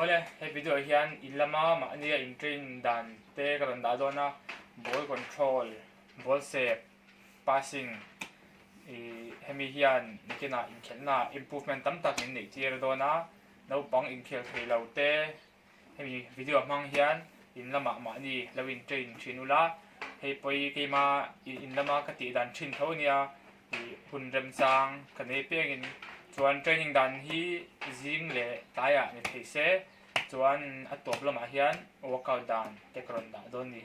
Awle, he video ah hian in lama mahnia in train dan te ka rawn dah dawn a, ball control, ball sep, passing ih hemi hian nakinah inkhelhna improvement tam tak min neih tir dawn a, naupang inkhel thei lo te Hemi video hmang hian in lamah mahni lo in train thin ula, hei pawi keima in lama ka tih dan thin tho ania ih hun remchang ka nei pengin chuan training dan hi zing leh tlaiah ni thei se chuan a tawp lamah hian workout dan te ka rawn dah dawn ni.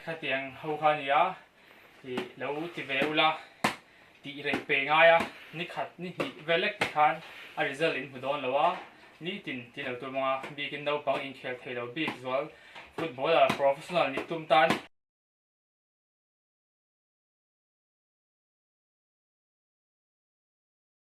Khatiang ho kha nia ih lo ti ve ula tih rei pe ngai a ni khat ni hnih vel lek ti khan a result in hmu dawn lo a nitin ti lo tur mawnga bikin naupang inkhel thei lo bik zual footballer professional nih tum tan.